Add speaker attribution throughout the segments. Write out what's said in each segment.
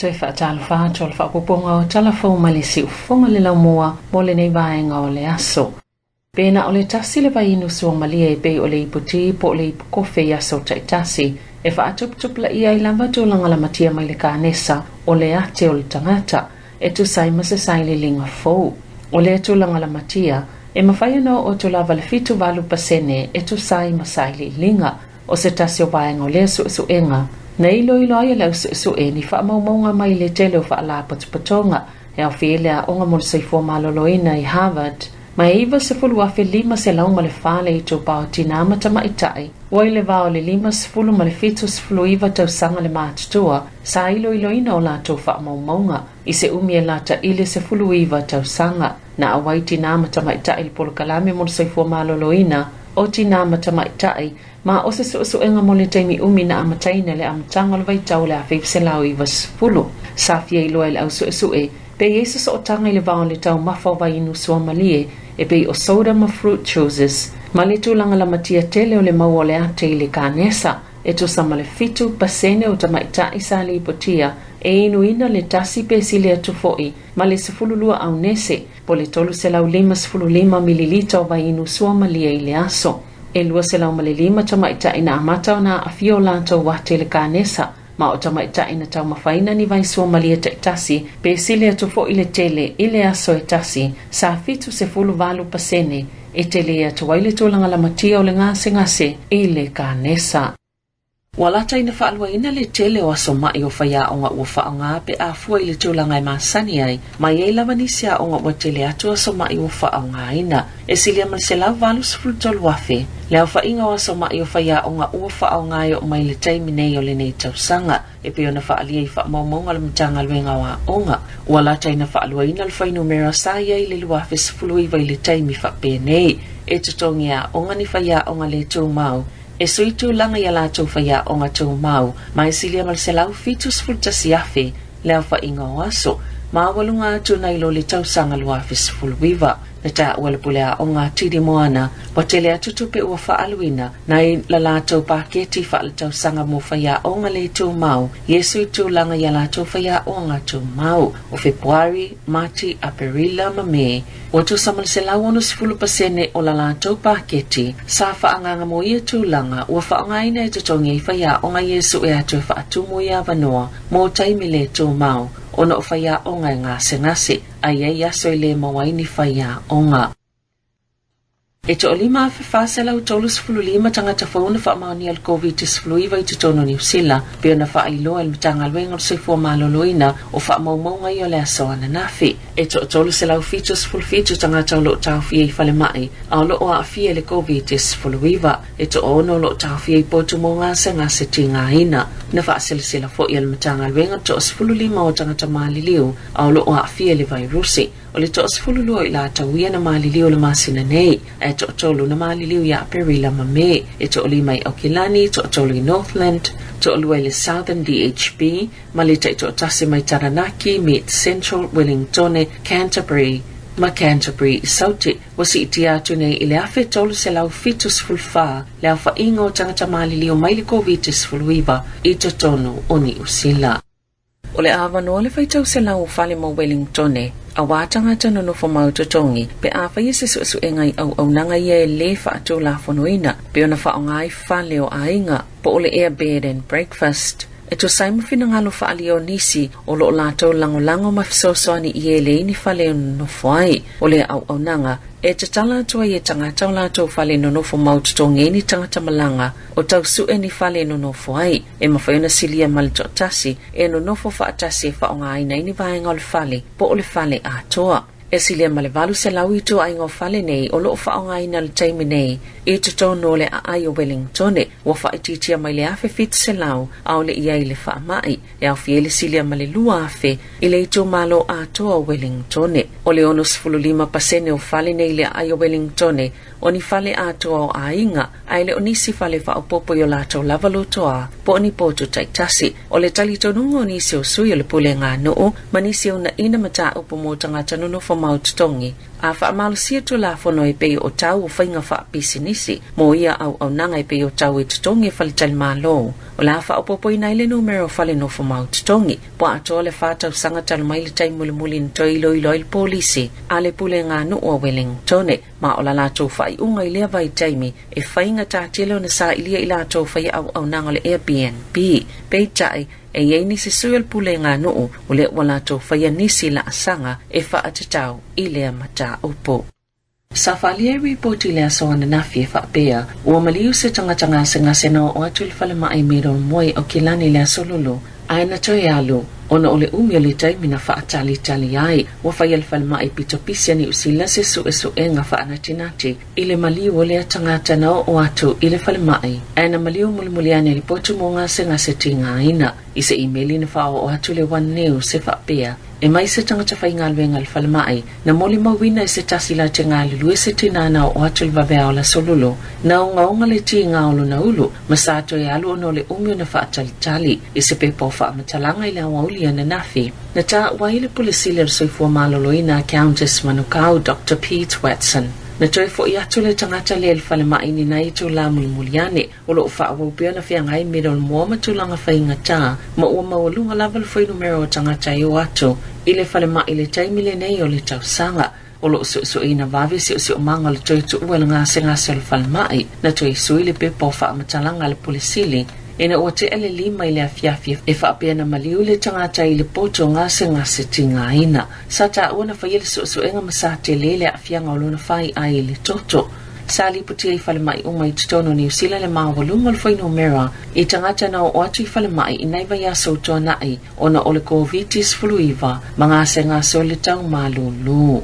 Speaker 1: Toe faatalofa atu o le faaopoopoga o Tala Fou mai le Siufofoga le Laumua mo lenei vaega o le aso. Pe na o le tasi le vaiinu suamalie e pei o le ipu ti po o le ipu kofe i aso taitasi e faatuputupulaia ai lava tulaga lamatia mai le kanesa o le ate o le tagata e tusa ai ma se sailiiliga fou. O lea tulaga lamatia e mafai ona oo atu lava le 78% e tusa ai ma sailiiliga. O se tasi o vaega o lea suesuega na iloilo ai e le ausuesue ni faamaumauga mai le tele o faalapotopotoga e aofia ai le Aoga mo le Soifua Maloloina i Harvard, ma e 90,504 le itupa o tinā ma tamaitai ua i le va o le 50 ma le 79 tausaga le matutua sa iloiloina o latou faamaumauga i se umi e lata i le 19 tausaga. Na auai tinā ma tamaitai i le polokalame mo le soifua maloloina o tinā ma tamaitai, ma o se suesuega mo le taimi umi na amataina i le amataga o le vaitau o le 1990. Sa fia iloa e le au suesue pe i ai se sootaga i le va o le taumafa o vaiinu suamalie e pei o soda ma fruit juices ma le tulaga lamatia tele o le maua o le ate i le kanesa. E tusa ma le 7% o tamaitai sa lipotia e inuina le tasi pe sili atu foi ma le 12 aunese po o le 355 mililita o vaiinu suamalie i le aso. E 205 tamaitai na amata ona aafia o latou ate i le kanesa, ma o tamaitai na taumafaina ni vai suamalie taitasi pe sili atu foi le tele i le aso e tasi sa 78% e tele atu ai le tulaga lamatia o le gasegase i le kanesa. Ua lata ina faaluaina le tele o aso ma'i o faiaoga ua faaaoga pe a fua i le tulaga e masani ai, ma e i ai lava nisi aoga ua tele atu aso ma'i ua faaaogaina. E silia ma le 183,000 le aofaiga o aso ma'i o faiaoga ua faaaoga e oo mai i le taimi nei o lenei tausaga, e pei ona faaalia i faamaumauga a le Matagaluega o Aoga. Ua lata ina faaluaina le fuainumera sa i ai i le 2019 i le taimi faapenei. E totogi e aoga ni faiaoga le tumau e sui tulaga i a latou faiaoga tumau, ma e silia ma le 171,000 le aofaiga o aso maualuga atu nai lo le tausaga 2019. Na taua le pule aoga a Tidi Moana ua tele atu tupe ua faaaluina nai la latou paketi faaletausaga mo faiaoga le tumau i e sui tulaga i a latou faiaoga tumau o Fepuari, Mati, Aperila ma Me. Ua tusa ma le 160% o la latou paketi sa faaagaaga mo ia tulaga ua faaaogaina e totogi ai faiaoga i e sue atu e faatumu i avanoa mo taimi le tumau ona o faiaoga e gasegase a i ai aso e lē maua ai ni faiaoga. E 1,435 tagata fou na faamaonia le Koviti-19 i totonu o Niu Sila, pei ona faailoa e le Matagaluega o le Soifua Maloloina o faamaumauga ia o le aso ananafi. E 377 tagata o lo o taofia i falemai a o lo o aafia i le Koviti-19. E toaono o lo o taofia i potu mo gasegase tigaina. Na faaselasela foi e le Matagaluega le 15 o tagata maliliu a o lo o aafia i le vairusi. O le 12 o i latou ia na maliliu i le masina nei, ae toatolu na maliliu ia Aperila ma Me. E toalima i Aukilani, toatolu i Northland, toalua i le Southern DHB, ma le taitoatasi mai Taranaki, Mid Central, Wellingtone, Canterbury ma Canterbury i Sauti. Ua siitia atu nei i le 1,374 le aofaiga o tagata maliliu mai le Koviti-19 i totonu o Niu Sila. O le avanoa le faitau selau o fale mo Wellingtone, auā tagata nonofo mau totogi, pe a faia se suesuega i auaunaga ia e lē faatulafonoina, pei ona faaaoga ai fale o aiga, po o le air bed and breakfast. E tusa ai ma finagalo faaalia o nisi o lo o latou lagolago ma fesoasoani i e leai ni fale e nonofo ai. O lea auaunaga e tatala atu ai e tagata o latou fale nonofo mau totogi ai ni tagata malaga o tau sue ni fale e nonofo ai. E mafai ona silia ma le toatasi e nonofo faatasi e faaaogaina ai ni vaega o le fale po o le fale atoa. E silia ma le 800 ituaiga o fale nei o lo o faaaogaina i le taimi nei i totonu o le aai o Wellingtone, ua faaitiitia mai le 1,700 a o le i ai le faamai, e aofia ai le silia ma le 2,000 i le itumalo atoa o Wellingtone. O le 65% o fale nei i le aai o Wellingtone o ni fale atoa o aiga, ae le o nisi fale faaopoopo i o latou lava lotoa po o ni potu taitasi. O le talitonuga o nisi o sui o le pulega nuu ma nisi o uunaina mataupu mo tagata nonofo mau totogi, a faamalosia Tulafono e pei o tau o faiga faapisinisi. polisi mo ia auaunaga e pei o tau e totogi e faletalimalo. O le a faaopoopoina ai le numera o fale nofomau totogi ua atoa le 4 tausaga talu mai le taimi mulimuli na toe iloilo ai le polisi a le pulega nuu o Wellington, ma o la latou faaiuga i lea vaitaimi e faigata tele ona sailia i latou faia auaunaga o le Airbnb. Peitai e iai nisi sui o le pulega nuu o lea ua latou faia nisi laasaga e faatatau i lea mataupu. Sa faaalia i ripoti i le aso ananafi e faapea ua maliu se tagata gasegase na oo atu i le falemai Middlemoy o Kilani i le aso Lulu, ae na toe alu ona o le umi o le taimi na faatalitali ai. Ua faia le falemai pitopisi a Niu Sila se suesuega faanatinati i le maliu o lea tagata na oo atu i le falemai, ae na maliu mulimuli ane i le potu mo gasegase tigaina. I se imeli na faaoo atu le One News e faapea e mai se tagata faigaluega i le falemai na molimauina e se tasi latou te galulue se tinā na oo atu i le vaveao o le aso Lulu na ogaoga le tiga o lona ulu ma sa toe alu ona o le umi ona faatalitali. I se pepa o faamatalaga i le aoauli ananafi na taua ai le Pule Sili o le Soifua Maloloina a Countess Manukau Dr. Pete Watson. Na toe fo'i atu le tagata lea i le falemai ni nai itulā mulimuli ane. O loo faaauau pea ona feagai Middlemore ma tulaga faigatā ma ua maualuga lava le fuainumera o tagata e o atu i le falemai i le taimi lenei o le tausaga. O loo suesueina vave siosiomaga o le toe tuua i le gasegase o le falemai. Na toe sui le pepa o faamatalaga a le Pule Sili ina ua tea le 5 i le afiafi e faapea na maliu le tagata i le poto gasegase tigaina. Sa taua na faia le suesuega ma sa tele le aafiaga o lona faiai i le toto. Sa lipotia i falemai uma i totonu o Niu Sila le maualuga o le fuainumera i tagata na oo atu i falemai i nai vaiaso ua tuanai ona o le COVID-19 ma gasegase o le taumalūlū.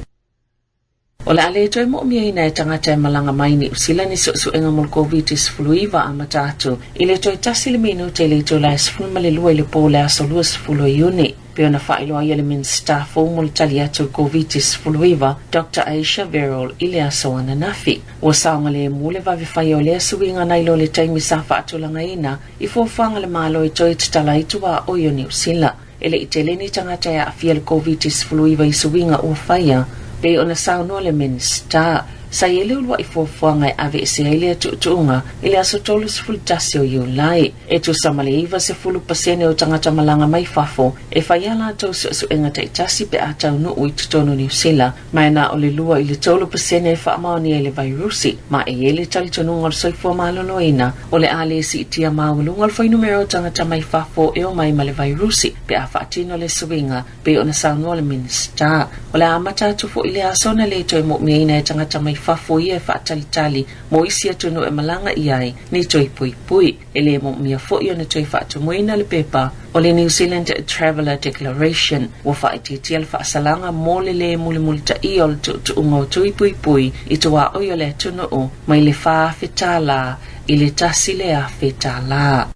Speaker 1: O le a le toe moomiaina e tagata e malaga mai Niu Sila ni suesuega mo le COVID-19 amata atu i le toe 1 le minute i le itula e 12 i le po o le aso 20 o Iuni. Pei ona faailoa ai e le Minisita fou mo le tali atu i le COVID-19 Dr. Ayesha Verrall i le aso ananafi. Ua saogalemu le vave faia o lea suiga nai lo le taimi sa faatulagaina i fuafuaga a le Malo e toe tatala ai tuaoi o Niu Sila. E le i tele ni tagata e aafia i le COVID-19 i suiga ua faia pei ona saunoa le Minisita. Sa i ai le uluai fuafuaga e aveese ai lea tuutuuga i le aso 31 o Iulai. E tusa ma le 90% o tagata malaga mai fafo e fai a latou suesuega taitasi pe a taunuu i totonu o Niu Sila, ma e na o le 2 i le 3% e faamaonia i le vairusi, ma e i ai le talitonuga o le soifua maloloina o le a le siitia maualuga o le fuainumera o tagata mai fafo e omai ma le vairusi pe a faatino le suiga pei ona saunoa le Minisita. O le a amata atu fo'i le aso na le toe moomiaina e tagata mai fafo ia e faatalitali mo isi atunuu e malaga i ai ni toe puipui. E le moomia fo'i ona toe faatumuina le pepa o le New Zealand Traveller Declaration. Ua faaitiitia le faasalaga mo le lē mulimulitaia o le tuutuuga o tui puipui i tuaoi o le atunuu mai le 4,000 tālā i le 1,000 tālā.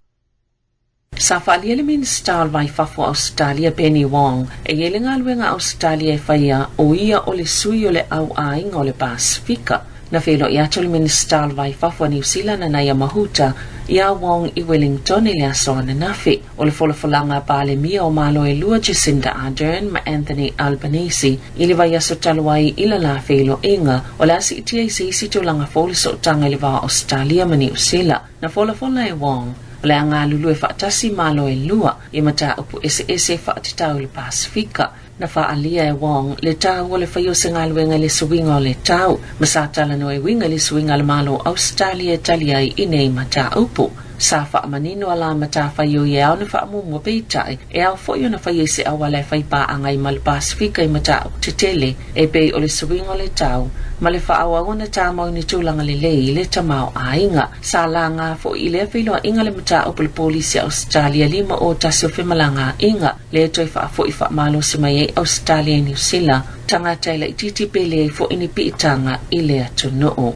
Speaker 1: Sa faaalia le Minisita o le Vai Fafo o Ausetalia Penny Wong e i ai le galuega a Ausetalia e faia o ia o le sui o le auaiga o le Pasifika. Na feiloai atu le Minisita o le Vai Fafo a Niu Sila Nanaia Mahuta iā Wong i Wellington i le aso ananafi. O le folafolaga a Palemia o Malo e lua Jacinda Ardern ma Anthony Albanese i le vaiaso talu ai i le la feiloaiga o le a siitia i se isi tulaga fou le sootaga i le va o Ausetalia ma Niu Sila. Na folafola e Wong o le a galulue faatasi Malo e lua i mataupu eseese faatatau i le Pasifika. Na faaalia e Wong le taua o le faia o se galuega i le suiga o le tau ma sa talanoa e uiga i le suiga a le Malo o Ausetalia e tali ai i nei mataupu. Sa faamanino a la matafaioi e ao ona faamuamua peitai e ao fo'i ona faia i se auala e fai paaga ai ma le Pasifika i mataupu tetele e pei o le suiga o le tau ma le faaauau ona tamau i ni tulaga lelei i le tamaoaiga. Sa laga fo'i i lea feiloaiga le mataupu i le polisi a Ausetalia 5 o 1 o femalagaaiga lea toe faafo'i faamalosi mai ai Ausetalia i Niu Sila tagata e laitiiti pe leai fo'i ni piitaga i le atunuu.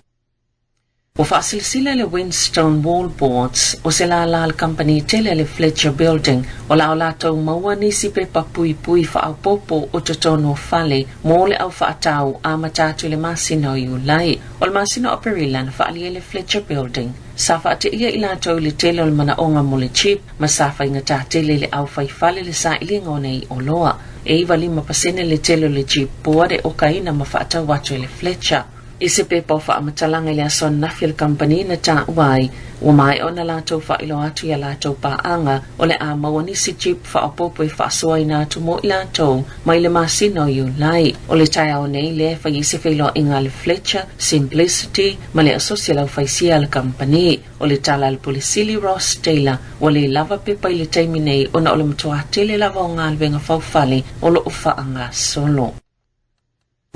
Speaker 1: Ua faasilasila le Winstone Wallboards o se lālā a le kamupani tele a le Fletcher Building o le a latou maua nisi pepa puipui faaopoopo o totonu o fale mo le au faatau amata atu i le masina o Iulai. O le masina o Aperila na faaalia ai le Fletcher Building. Sa faateia i latou i le tele o le manaoga mo le chip ma sa faigatā tele i le au fai fale le sailiga o nei oloa. E 95% le tele o le chip board e okaina ma faatau atu e le Fletcher. I se pepa o faamatalaga i le aso ananafi a le kamupani na taua ai, ua maea ona latou faailoa atu i a latou paaga o le a maua nisi jeep faaopoopo e faasoaina atu mo i latou mai le masina o Iulai. O le taeao nei lea e fai ai se feiloaiga a le Fletcher, Simplicity ma le Asosi a le Aufaisia a le kamupani. O le tala a le Pule Sili Ross Taylor, ua le lava pepa i le taimi nei ona o le matua tele lava o galuega faufale o lo o faagasolo.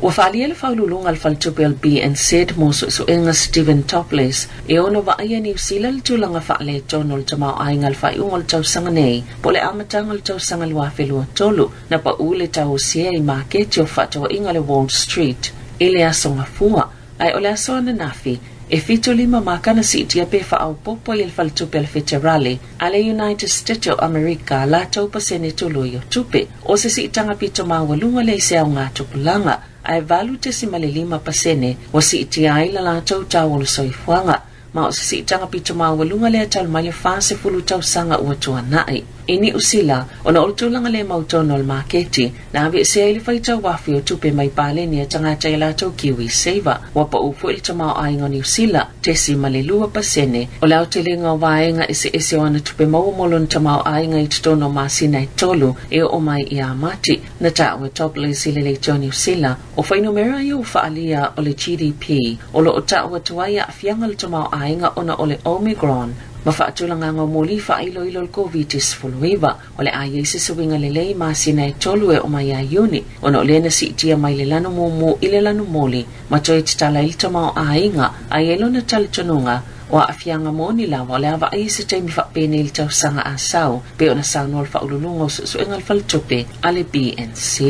Speaker 1: Ua faaalia le faauluuluga a le faletupe o le BNZ mo suesuega Stephen Toplis e ono vaaia Niu Sila le tulaga faaletonu o le tamaoaiga i le faaiuga o le tausaga nei po o le amataga o le tausaga 2023 na pau le tau o sea i maketi o fefaatauaiga a le Wall Street i le aso Gafua ae o le aso ananafi e 75 makana siitia pe faaopoopo ai e le faletupe a le Feterale a le United States o Amerika latou pasene tului o tupe. O se siitaga pito maualuga lea i se aoga tupulaga, ae 8.5% ua siitia ai la latou tau o le soifuaga, ma o se siitaga pito maualuga lea talu mai le 40 tausaga ua tuanai. I Niu Sila, ona o le tulaga le mautonu o le maketi, na aveesea ai le faitau afi o tupe mai paleni a tagata i a latou KiwiSaver. Ua pau foi le tamaoaiga o Niu Sila, 0.2% o le aotelega o vaega eseese o ana tupe maua mo lona tamaoaiga i totonu o masina e tolu e oo mai ia Mati. Na taua e Topless i le leitio Niu Sila, o fuainumera ia ua faaalia o le GDP o lo o taua atu ai aafiaga o le tamaoaiga ona o le Omicron ma faatulagaga o moli faailoilo o le Koviti-19. O le a i ai se suiga lelei i masina e tolu e oo mai ia Iuni, ona o lea na siitia mai le lanu mumu i le lanu moli ma toe tatala ai le tamaoaiga, a i ai lona talitonuga, o aafiaga moni lava o le a vaai i se taimi faapenei i le tausaga a sau, pei ona saunoa le Faauluuluga o Suesuega a le Faletupe a le BNZ.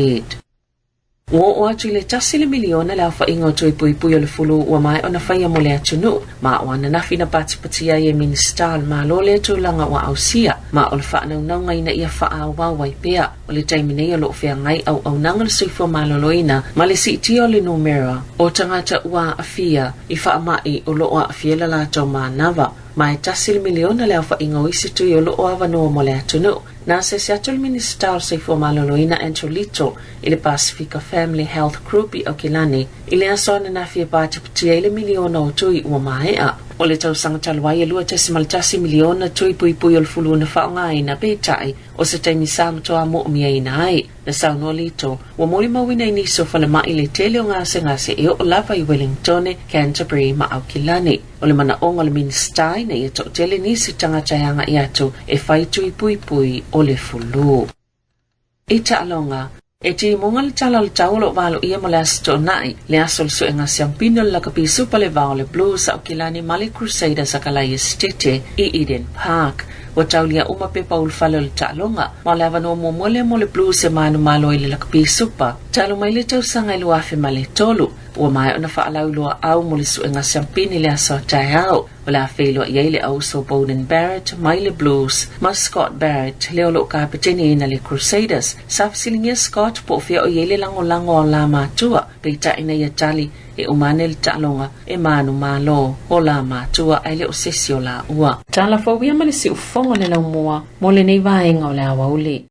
Speaker 1: Ua oo atu i le tasi le miliona le aofaiga o tui puipui o le fulu ua maea ona faia mo le atunuu, ma o ananafi na patipatia ai e Minisita o le Malo lea tulaga ua ausia, ma o le faanaunauga ina ia faaauau ai pea. O le taimi nei o lo o feagai auaunaga le soifua maloloina ma le siitia o le numera o tagata ua aafia i faamai o lo o aafia le latou manava, ma e tasi le miliona le aofaiga o isi tui o lo o avanoa mo le atunuu. Na asiasi atu le Minisita o le Soifua Maloloina Andrew Little i le Pasifika Family Health Group i Aukilani i le aso ananafi e patipatia ai le miliona o tui ua maea. O le tausaga talu ai e 2.1 miliona tui puipui o le fulu na faaaogaina, peitai, o se taimi sa matua moomiaina ai. Na saunoa Little, ua molimauina i nisi o falemai le tele o gasegase e oo lava i Wellingtone, Canterbury ma Aukilani. O le manaoga o le Minisita ina ia toatele nisi tagata e agai atu e fai tui puipui o le fulu. I taaloga, e timuga le tala o le tau o lo o valoia mo le Aso Toonai, le aso o le suega siampina o le lakapi supa le vao o le Blues a Aukilani ma le Crusaders a Kalaia Sitete i Eden Park. Ua taulia uma pepa ulufale o le taaloga, ma o le avanoa muamua lea mo le Blues e manumalo ai i le lakapi supa talu mai le tausaga e 2003. Ua maea ona faalauiloa au mo le suega siampini i le aso a taeao. O le a feiloai ai le auso Beauden Barrett mai le Blues ma Scott Barrett lea o lo o kapeteniina le Crusaders. Sa fesiligia Scott po o fea o i ai le lagolago a o la matua, peitai na ia tali e uma ane le taaloga e manumalo o la matua ae le o se isi o laua. Tala fou ia ma le siufogo o le laumua mo lenei vaega o le aoauli.